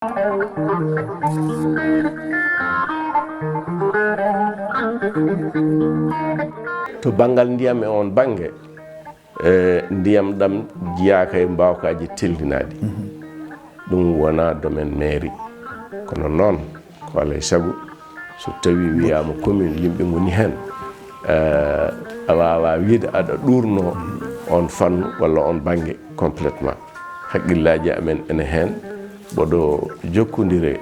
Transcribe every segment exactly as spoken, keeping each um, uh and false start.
To banngal ndiyam e on bannge, e, ndiyam ɗam jiyaaka e mbaawkaaji tellinaɗi. Ɗum wona domaine mairie. Kono noon, ko alay sago, so tawi wiyaama commune yimɓe ngoni heen, e, a waawa wiide aɗa ɗuurno on fannu walla on bannge complètement. Haqqillaaji amen ene heen, mboɗo jokkondire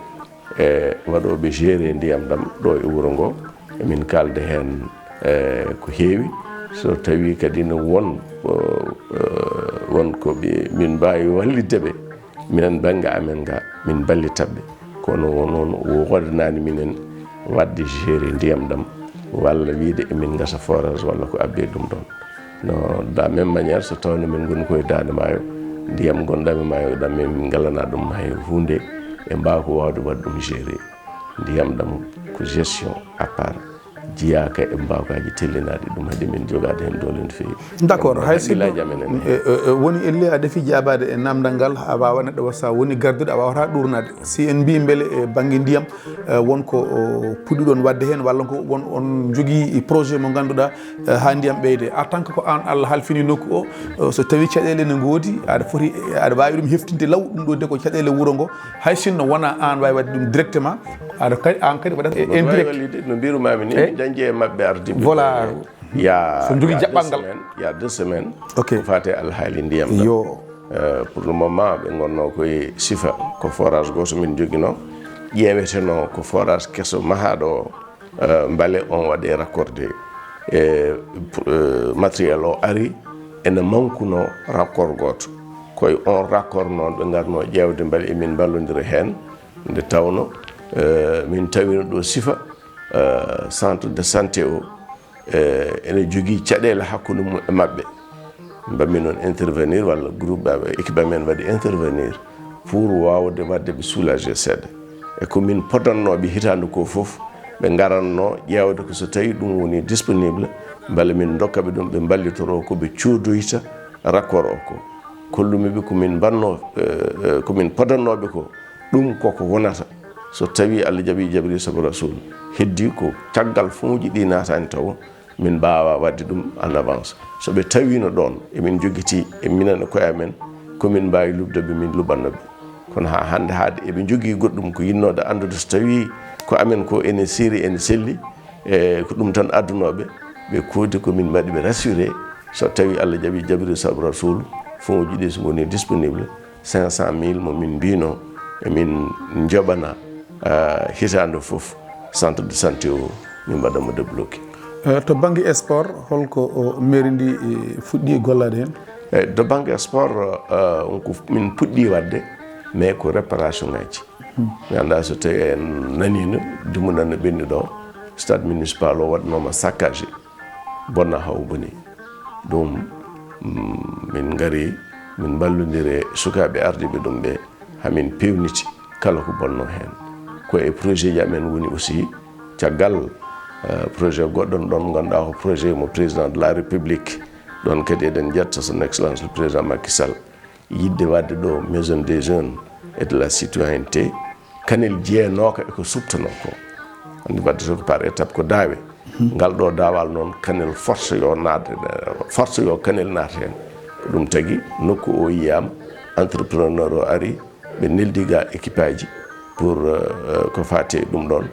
e waɗooɓe gérer ndiyam ɗam ɗo e wuro ngo. Emin kaalda heen, e, ko heewi. So tawi kadi no won, o, o, won ko ɓe, min mbaawi wallitde ɓe, minen bannge amen nga, min mballitaɓe. Kono noon, o waɗanaani minen waɗde gérer ndiyam ɗam, walla wiide emin ngasa forage walla ko abbe ɗum ɗon. No, de la même manière, so tawno min ngoni koye Daande Maayo, ndiyam gonɗam e maayo ɗam, min ngalana ɗum hay huunde, e mbaawa ko waawde waɗde ɗum gérer. Ndiyam ɗam ko gestion à part, jiyaaka e mbaawkaaji tellinaɗi, ɗum haɗi min jogaade heen doole no feewi. D'accord, hay sinno, haqqillaaji amen ene heen. E, e, e, woni elle a defi jaabaade e namdal ngal, a waawa neɗɗo wa-, sa woni garduɗo, a waawata ɗuurnaade. Si en mbii mbele e bannge ndiyam, e, won ko, o, puɗɗiɗon waɗde heen, walla ko won on njogii projet mo ngannduɗaa, e, haa ndiyam ɓeyde. En tant que ko aan Allah halfini nokku o, o, so tawi caɗeele ne ngoodi, aɗa foti, aɗa waawi ɗum heftinde law, ɗum ɗo de ko caɗeele wuro ngo. Hay sinno wona aan waawi waɗde ɗum directement, aɗa kadi, aan kadi waɗata e indirect. Wallitde, no mbirumaami ni, eh? Dañde e maɓɓe ardiiɓe. Voilà. Ya, so njogii ya deux jaɓɓal ngal. Semaines, ya deux semaines. Ok. Ko faati e alhaali ndiyam ɗam. Yo. Eh, pour le moment, ɓe ngonnoo koye Sifa, ko forage gooto min njoginoo. Ƴeewetenoo ko forage keso mahaaɗo o, eh, mbale on waɗe raccordé. E, eh, matériel o ari, ene mankunoo raccord gooto. Koye on raccord noon ɓe ngarnoo ƴeewde mbale emin mballondira heen. Nde tawno, eh, min tawino ɗo Sifa, eh, centre de santé o, eh, ene jogii caɗeele hakkunde mum e maɓɓe. Mbammi noon intervenir, walla groupe aɓe, équipe amen waɗi intervenir pour waawde waɗde ɓe soulager seeɗa. E ko min podannooɓe hitaande ko fof, ɓe ngaranno ƴeewde ko so tawi ɗum woni disponible, mbele min ndokka ɓe ɗum, ɓe mballitoro ko ɓe coodoyta raccord o ko. Kollumi ɓe ko min mbanno, eh, eh, ko min podannooɓe ko, ɗum koko wonata. So tawi Allah jaɓi, jabri sabu Rasul, heddi ko caggal fuuji ɗi naatani taw, min mbaawa waɗde ɗum en avance. So ɓe tawiino ɗoon, emin njogitii e minen e koye amen, ko min mbaawi luɓde ɓe, min luɓanno ɓe. Kono haa hannde, haade eɓe njogii goɗɗum ko yinnooɓe anndude, so tawi ko amen ko ene seeri, ene selli, e ko ɗum tan addunooɓe, ɓe koodi ko min mbaɗi ɓe rassuré. So tawi Allah jaɓi, jabri sabu Rasul, fuuji ɗi so ngoni disponible, cinq cent mille mo min mbino emin njoɓana, ah, hitaande fof, centre de santé o min mbaɗa mo débloqué. Eh, to bannge sport, holko o mairie ndi, eh, fuɗɗi e gollaade heen? Eh, to bannge sport, eh, on ko min puɗɗi waɗde, mais ko réparation ngaji. Hmm. Mi annda so tawi en naniino, dumunal no ɓenni ɗo, stade municipal o waɗnooma saccagé, bonna haw boni. Ɗum, mm, min ngari, min mballondiri e sukaaɓe ardiiɓe ɗum ɓe, hamin peewniti kala ko bonnoo heen. Ko e projet ji amen woni aussi, caggal, eh, projet goɗɗo ɗon, ngannduɗaa ko projet mo président de la République, ɗon kadi eɗen njetta son excellence le président Macky Sall, yiɗde waɗde ɗo maison des jeunes et de la citoyenneté, Kanel jeenooka e ko suɓtanoo ko. Anndi waɗde so ko par étape ko daawe. Ngal ɗo daawal noon, Kanel force yo naat, force yo Kanel naat heen. Ko ɗum tagi nokku o yiyaama, entrepreneur o ari, ɓe neldi ga équipage pour, euh, ko faati e ɗum ɗoon.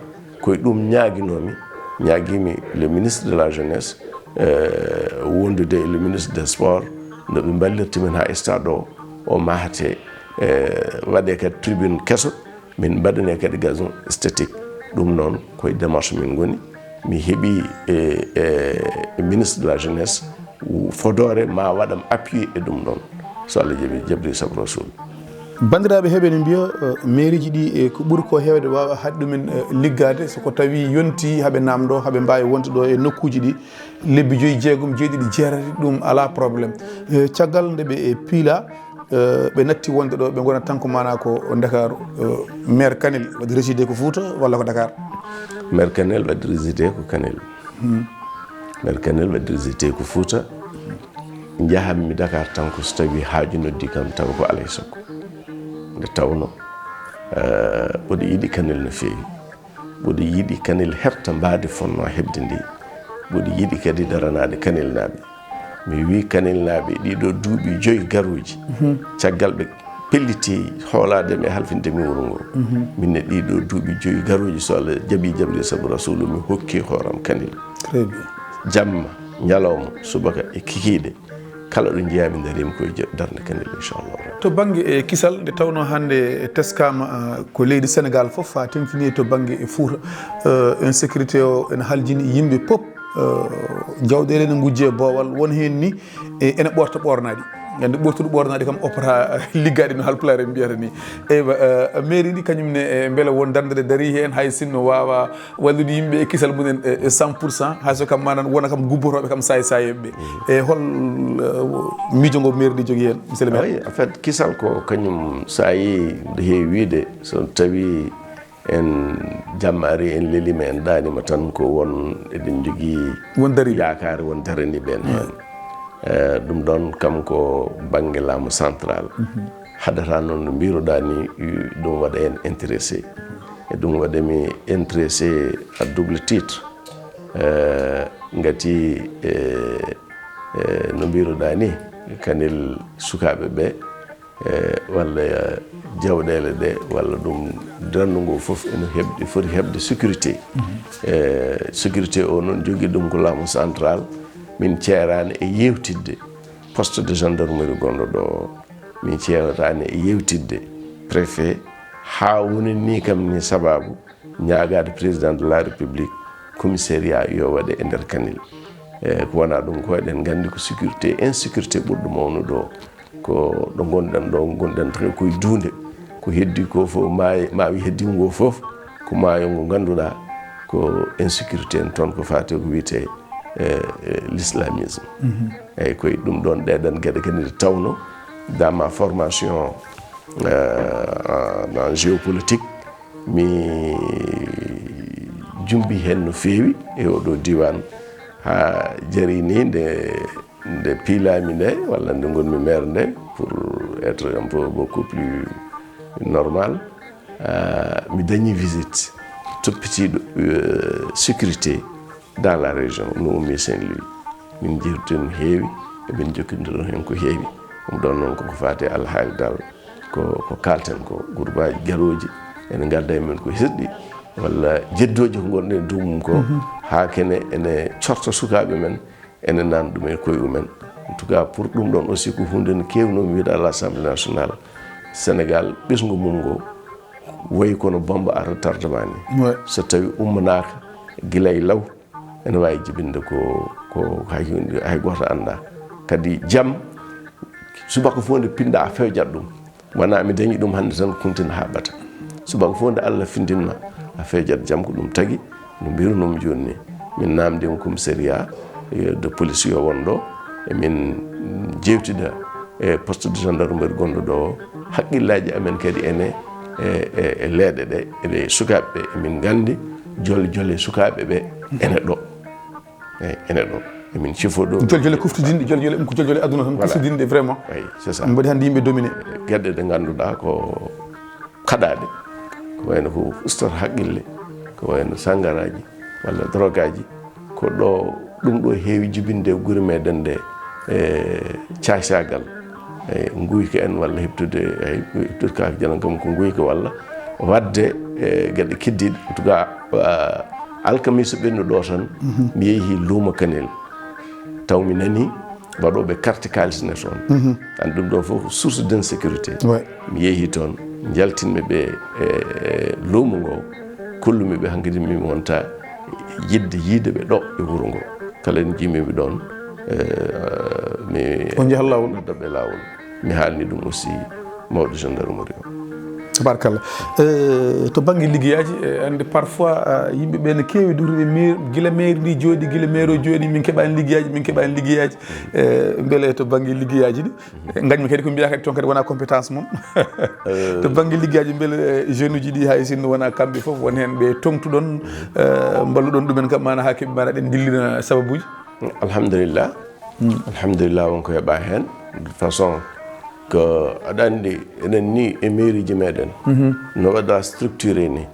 Ko e ɗum ñaaginoomi, ñaagiimi le ministre de la jeunesse, euh, wondude e le ministre des sports, no ɓe mballirta min haa stade o, o mahate, euh, waɗe kadi tribune keso, min mbaɗane kadi gazon statique. Ɗum noon, ko e démarche min ngoni. Mi heɓi e, e, e ministre de la jeunesse, fodoore ma waɗam appui e ɗum ɗon, so Allah jaɓi, jabri sabu Rasul. Banndiraaɓe heɓe ne mbiya, eh, mairieji ɗi, eh, ko ɓuri ko heewde waawa haɗde ɗumen, eh, liggaade, so ko tawi yonti haɓe naamdo, haɓe mbaawi wonde ɗo e nokkuuji ɗi, lebbi joyi, jeegom, jeeɗiɗi, jeetati, ɗum alaa problème. Eh, caggal nde ɓe, eh, piila, eh, ɓe natti wonde ɗo, ɓe ngona tan ko maanaa ko Ndakaaru, eh, maire Kanel waɗi résidé ko Fuuta walla ko Dakar? Maire Kanel waɗi résidé ko Kanel. Hmm. Maire Kanel waɗi résidé ko Fuuta. Njahammi Dakar tan ko so tawi haaju noddi kam, tawa ko alay sago. Nde tawno Eh, mboɗo yiɗi Kanel no feewi. Mboɗo yiɗi Kanel heɓta mbaadi fonnoo heɓde ndi. Mboɗo yiɗi kadi daranaade Kanelnaaɓe. Mi wii Kanelnaaɓe, ɗii ɗoo duuɓi joyi garooji, caggal ɓe pelliti hoolaade mi e halfinde mi wuro ngoo. Min ne, ɗii ɗoo duuɓi joyi garooji, so Allah jaɓii, jaɓde sabu Rasuulu, mi hokki hooram Kanel. Très bien. Jamma, ñalawma, subaka e kikiiɗe, kala ɗo njiyaa-mi, ndariimi ko e darnde Kanel, inchallah. To bannge, e, kisal, nde tawnoo hannde, e, teskaama, a, ko leydi Senegaal fof, haa teeŋtini to bannge, e, Fuuta, e, insécurité o ene haljini yimɓe pop, e, jawɗeele ene ngujje e boowal, won heen ni, e, ene ɓoorta ɓoornaaɗi. Nganndi ɓoortuɗo ɓoornaaɗi kam opporaa liggaaɗi, no Haalpulaar en mbiyata ni. Eywa, e, mairie ndi kañum ne, e, mbele won darnde nde darii heen, hay sinno waawaa wallude yimɓe e kisal mumen e, e cent pour cent, hay so kam manan wona kam gubbotooɓe kam saay saayeeɓe ɓe. E hol, e, miijo ngo mairie ndi jogii heen, monsieur le maire? Oui, en fait, kisal ko kañum, so a yii nde heewi wiyde, so tawii en jamma arii, en leliima, en ɗaaniima tan, ko won eɗen njogii won dariiɓe, yaakaare won daraniiɓe en heen. E, ɗum ɗoon kam ko bannge laamu central. Haɗata noon no mbiiruɗaa ni, ɗum waɗa en intéressé. E ɗum waɗa mi intéressé à double titre. Eh, ngati, eh, eh, no mbiiruɗaa ni, Kanel sukaaɓe ɓe, eh, walla jawɗeele ɗe, walla ɗum renndo ngo fof ene heɓde, foti heɓde sécurité. Eh, sécurité o noon jogii ɗum ko laamu central. Min ceeraani e yeewtidde poste de gendarmerie gonɗo ɗo o. Min ceerataani e yeewtidde préfet, haa woni ni kam ni sababu ñaagaade président de la république commissariat yo waɗe e nder Kanel. E ko wonaa ɗum ko eɗen nganndi ko sécurité, insécurité ɓurɗo mawnude o. Ko ɗo ngonɗen ɗo, ngonɗen tan koye duunde. Ko heddii ko fof, maayo, maayo heddii ngo fof, ko maayo ngo ngannduɗaa ko insécurité en toon, ko faati ko wiyetee, e, e, l'islamisme. Eyyi, koye ɗum ɗoon, ɗeɗen geɗe kadi nde tawno, dans ma formation, euh, en, en géopolitique, mi jumbi heen no feewi e oɗo diiwaan, haa jarii ni nde, nde piilaami nde, walla nde ngonmi maire nde, pour être un peu beaucoup plus normal, euh, mi dañi visite toppitiiɗo, euh, sécurité dans la région, no ummi Saint-Louis. Min njeewtiden no heewi, emin njokkondira heen ko heewi. Ɗum ɗoon noon koko faati e alhaali dal, ko, ko kaalten ko, gurbaaji garooji ene ngadda e men ko heddii, walla jeddooji ko ngonɗen e dow mum ko, haa kene ene corta sukaaɓe men, ene naamna ɗum e koye mumen. En tout cas, pour ɗum ɗoon aussi ko huunde nde keewnoo-mi wiyde à l'Assemblée nationale, Sénégal, ɓesngu mum ngo wayi kono bombe à retardement ni. Ouais. So tawi ummanaaka gila e law, ene waawi jibinde ko, ko hay, hay gooto anndaa. Kadi jam, subaka fof nde pinɗa a fewjat ɗum. Wonaa mi dañi ɗum hannde tan kuntina haa ɓata. Subaka fof nde Allah findinma a fewjat jam, ko ɗum tagi no mbirunoomi jooni ni. Min naamndiima commissariat, eh, de police yo won ɗo. Emin jeewtida e poste de gendarmerie gonɗo ɗo o. Haqqillaaji amen kadi ene, e, e, e leeɗe ɗe, e sukaaɓe ɓe. Emin nganndi jole jole sukaaɓe ɓe ene ɗo. Eyyi, ene ɗo. Emin cifo ɗo. Jole jole kuftidinɗe, jole jole, ɗum ko jole jole aduna tan, voilà, kuftidinɗe vraiment. Eyyi, c'est ça. Mbaɗi hannde yimɓe dominé. Geɗe ɗe ngannduɗaa ko kaɗaaɗe. Ko wayno ko ustata haqqille, ko wayno sanngaraaji walla drogaaji. Ko ɗo ɗum ɗo heewi jibinde e gure meɗen ɗe, e caacaagal, e nguyka en walla heɓtude, e heɓtude kaake jalan kam ko nguyka walla waɗde, e geɗe keddiiɗe. En tout cas, ah, alkamisa ɓennuɗo o tan, mi yehi luumo Kanel. Taw mi nani waɗooɓe carte kaalis ne toon. An ɗum ɗo fof ko source d'insécurité. Ouais. Mi yehi toon, njaltinmi ɓe e, e luumo ngo, kollumi ɓe hankadi mi wonta yiɗde yiide ɓe ɗo e wuro ngo. Kala en jimimi ɗoon, e, mi On njaha laawol? Nodda ɓe laawol. Mi haalni ɗum aussi mawɗo gendarmerie o. Tabarkalla. Eh, to bannge liggeyaaji, eh, annde parfois, ah, yimɓe ɓe ne keewi durude maire, gila maire ndi jooɗi, gila maire o jooɗi, min keɓaani liggeyaaji, min keɓaani liggeyaaji. Eh, mbele to bannge liggeyaaji ɗi, eh, ngañmi kadi ko mbiyaa kadi toon kadi wonaa compétence mum. Eh. To bannge liggeyaaji, mbele, eh, jeune uji ɗi hay sinno wonaa kamɓe fof, won heen ɓe toŋtuɗon, eh, mballuɗon ɗumen kam maana haa keɓe maana ɗen ndillina sababuuji? Alhamdulillah. Alhamdulillah, won ko heɓaa heen. De toute façon, Ko aɗa anndi, enen ni e mairie ji meɗen, no waɗa structuré ni,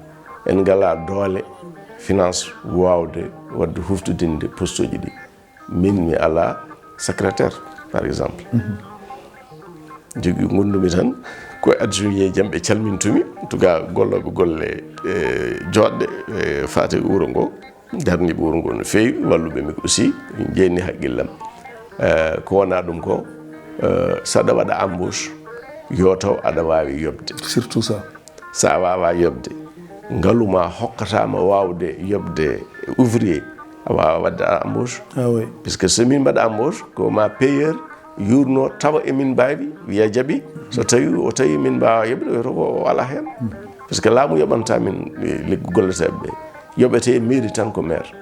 en ngala doole finance waawde waɗde huftodinde poste uji ɗi. Min mi ala secrétaire, par exemple. Jogi ngondumi tan ko adjoint, jamɓe calmintumi, en tout cas gollooɓe golle e joɗɗe e fate wuro ngo. Darni ɓuuru ngu no feewi, walluɓe mi aussi, jeyni haqqillam. Eh, ko wona ɗum ko, eh, saɗa waɗa embauche, yo taw aɗa waawi yoɓde. Surtout ça. Sa wawa yoɓde, ngalu ma hokkatama wawde yoɓde ouvrier, a wawa wadde embauche. Ah oui. Puisque so min mbaɗa embauche, ko ma payeur yurno tawa emin mbawi wiya jaaɓi. So tawi o tawi min mbawa yoɓde, o wiyata ko o ala hen. Parce que laamu yoɓanta min, eh, liggo golleteɓe ɓe. Yoɓete mairie tan ko maire.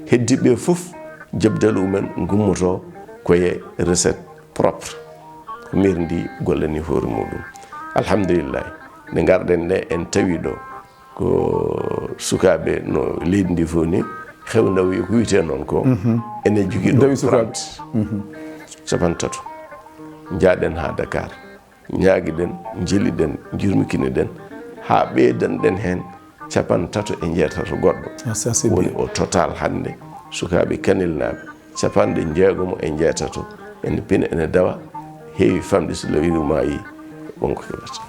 Heddiɓe fof, jabdal mumen gummoto ko e recette propre. Ko mairie ndi gollani hoore muɗum. Alhamdulillah, nde ngarɗen nde en tawi ɗo ko sukaɓe no leydi ndi fof ni, hew ndaw ko wiyete noon ko, ene jogui ɗo Ndawi sukaɓe. Trente, capantato. Jaaɗen ha Dakar. Ñaagiɗen, njeliɗen, njurmikiniɗen, haa ɓeydanɗen heen capantato e njeetato goɗɗo. Ah, ça, c'est bien. Woni o total hannde, sukaaɓe Kanel naaɓe, capanɗe jeegomo e njeetato, ene pina, ene dawa, heewi famɗi so lawiri maayi, wonko heɓata.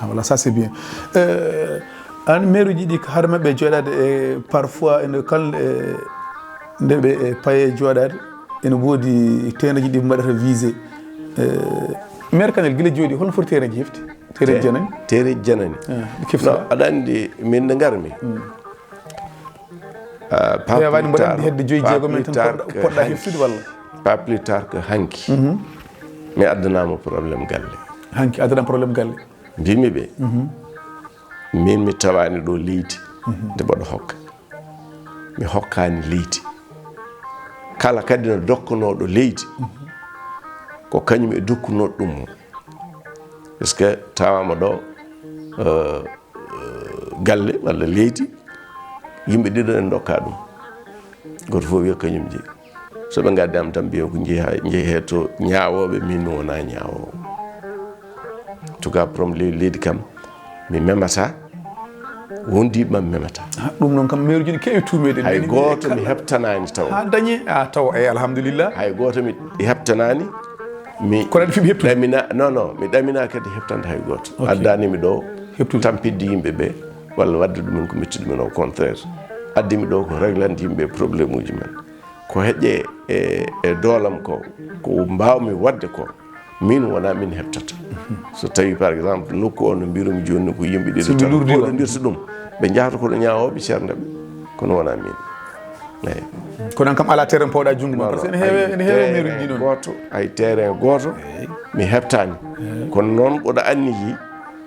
Ah, voilà, ça, c'est bien. Euh, an, maire uji ɗi, hade maɓɓe jooɗaade e, parfois, ene kal-, e, nde ɓe, e, paye jooɗaade, ene woodi terrain ji ɗi mbaɗata visé. Eh, maire Kanel, gila jooɗi, holno foti terrain ji hefti? Terrain ji janani? Terrain ji janani. Ah, ɗi kefti? Non, aɗa anndi, min nde ngarmi. Ah, pas plus tard, hedde joyi jeegom en tan poɗɗa heftude walla? Pas plus tard que hanki. Mi addanama problème galle. Hanki addanama problème galle. Mbimi ɓe, min mi tawani ɗo leydi nde mboɗo hokka. Mi hokkani leydi. Kala kadi no dokkunoɗo leydi, ko kañum e dokkunoɗo ɗum mo. Parce que tawama ɗo, euh, euh, galle walla leydi, yimɓe ɗiɗo en dokka ɗum. Goto fof wiya kañum jeeyi. So ɓe ngaddi am tan, mbiya ko jeeyi ha, jeeyi he to ñaawooɓe, min mi wona ñaawoowo. En tout cas, problème leydi, leydi kam, mi memata, wondiɓe am memata. Ah, ɗum noon kam, maire ji ne keewi tuumeede. Hay gooto mi heɓtanaani taw. Ha dañi, ah, taw, eyi, alhamdulillah. Hay gooto mi heɓtanaani, mi Kono aɗa fiɓi heɓtude? Ɗamina, non, non, mi ɗamina kadi heɓtande hay gooto. Ok. Addani mi ɗo tampidde yimɓe ɓe, walla wadde ɗumen ko metti ɗumen, au contraire. Addi mi ɗo ko réglande yimɓe problème uji men. Ko heƴe e, e doolam ko, ko mbawmi wadde ko, min wona min heɓtata. So tawi, par exemple, nokku o no mbirumi jooni ko yimɓe ɗiɗo tan lurdi o, koɗondirta ɗum, ɓe njahata koɗo ñaawooɓe ceernde ɓe, kono wona min. Eyi. Kono an kam ala terrain pawɗa junngo ma, par ce que ene heewe, ene heewe mairie ji noon. Gooto, hay terrain gooto mi heɓtani. Kono noon mboɗo anniji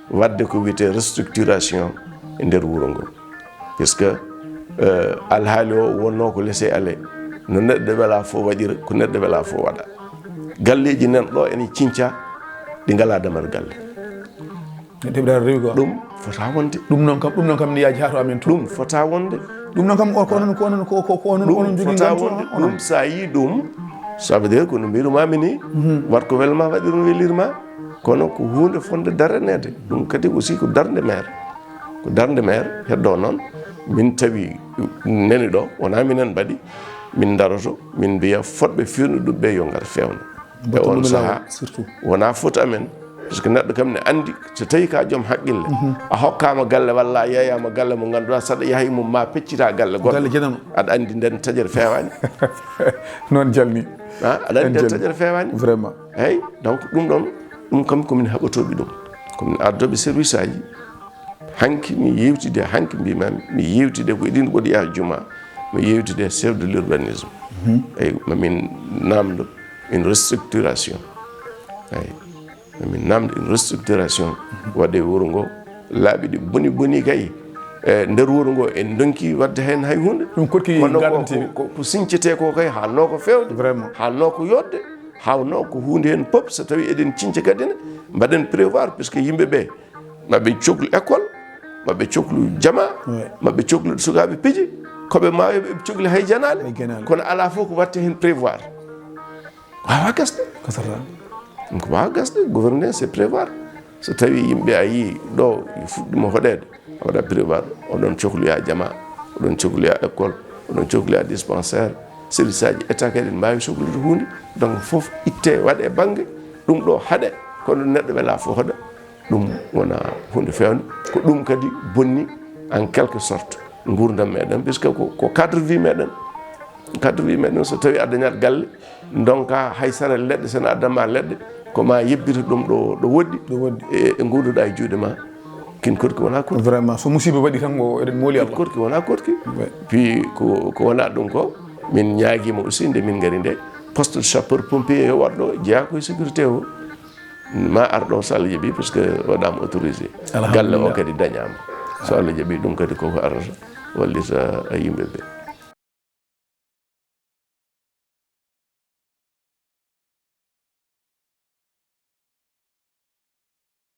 wadde ko wiyete restructuration e nder wuro ngo. Parce que, euh, alhaali o wonno ko laisser aller. No neɗɗo wela fof waɗira, ko neɗɗo wela fof waɗa. Galleji nan ɗo ene cinca, ɗi ngala damar galle. Neɗɗo heɓata rewi quoi. Ɗum fota wonde. Ɗum noon kam, ɗum noon kam ni yaaji haa to amen to. Ɗum fota wonde. Ɗum noon kam ko onon, ko onon, ko, ko, ko onon, onon jogii fota ngam wonde. Ɗum sa yi ɗum, ça veut dire ko no mbirumami ni, wat ko welma waɗir no welirma. Kono ko huunde fonde daraneede. Ɗum kadi aussi ko darnde maire. Ko darnde maire, heddo noon, min tawi nani ɗo, wona minen mbaɗi, min daroto, min mbiya fotɓe fewnude ɗum ɓe yo ngar fewna. E on saha, wona faute amen, parce que neɗɗo kam ne anndi, so tawi ka joom haqqille, a hokkama galle walla a yeeyama galle mo ngannduɗaa saɗa yaha e mum ma peccita galle goɗɗo. Galle janano. Aɗa anndi nden taƴere fewani. Noon jalni. Ha, aɗa anndi nden taƴere fewani. Vraiment. Eyyi, donc ɗum ɗon, ɗum kam komin haɓatoɓe ɗum. Komin ardoɓe service aji. Hanki mi yewtide, hanki mbimami, mi yewtide ko idin ɓoɗi yaha juma. Mi yewtide chef de l'urbanisme. Eyyi, mamin namdo une restructuration. Eyyi, mamin namdo une restructuration. Waɗe wuro ngo, laabi ɗi boni boni kay. E nder wuro ngo en donki wadde hen hay hunde. Ɗum koɗki kono ko, garanti. Ko, ko, ko sincete ko kay haalno ko fewde. Vraiment. Haalno ko yodde. Hawno ko hunde hen pop, so tawi eɗen cinca kadi ne, mbaɗen prévoir, puisque yimɓe ɓe, maɓe coklu école, maɓe coklu jama, ouais, maɓe coklu sukaɓe piiji, koɓe mawi ɓe cokli hay janale. Hay janale. Kono ala fof ko watte hen prévoir. Wawa gasde. Gasata. Ɗum ko wawa gasde. Gouverneur, c'est prévoir. So tawi yimɓe a yii ɗo fuɗɗima hoɗede, a waɗa prévoir, oɗon cohloya jama, oɗon cohloya école, oɗon cohloya dispensaire, service aji état kadi ne mbawi sohlude hunde. Donc fof itte waɗe bangge, ɗum ɗo haɗe, kono neɗɗo wela fof hoɗa. Ɗum wona hunde fewnde. Ko ɗum kadi bonni en quelque sorte gurdam meɗen, puisque ko, ko cadre vie meɗen. Cadre vie meɗen, so tawi a dañat galle, donka hay sara leɗɗe, sene addanma leɗɗe, ko ma yebbita ɗum ɗo, ɗo woɗɗi. Ɗo woɗɗi. E, e nguduɗa e juuɗe ma. Kin korki wona korki. Vraiment, so musiba waɗi tan, ko eɗen mooli Allah. Korki wona korki. Ouais. Puis ko, ko wona ɗum ko, min ñaaguima aussi nde min ngari nde, poste de sapeur pompier yo waɗɗo, jeeya koye sécurité o. Ma ar ɗo so Allah jaɓi, parce que waɗama autorisé. Alhamdulillah. Galle o kadi dañama. So Allah jaɓi, ɗum kadi koko arata wallita yimɓe ɓe.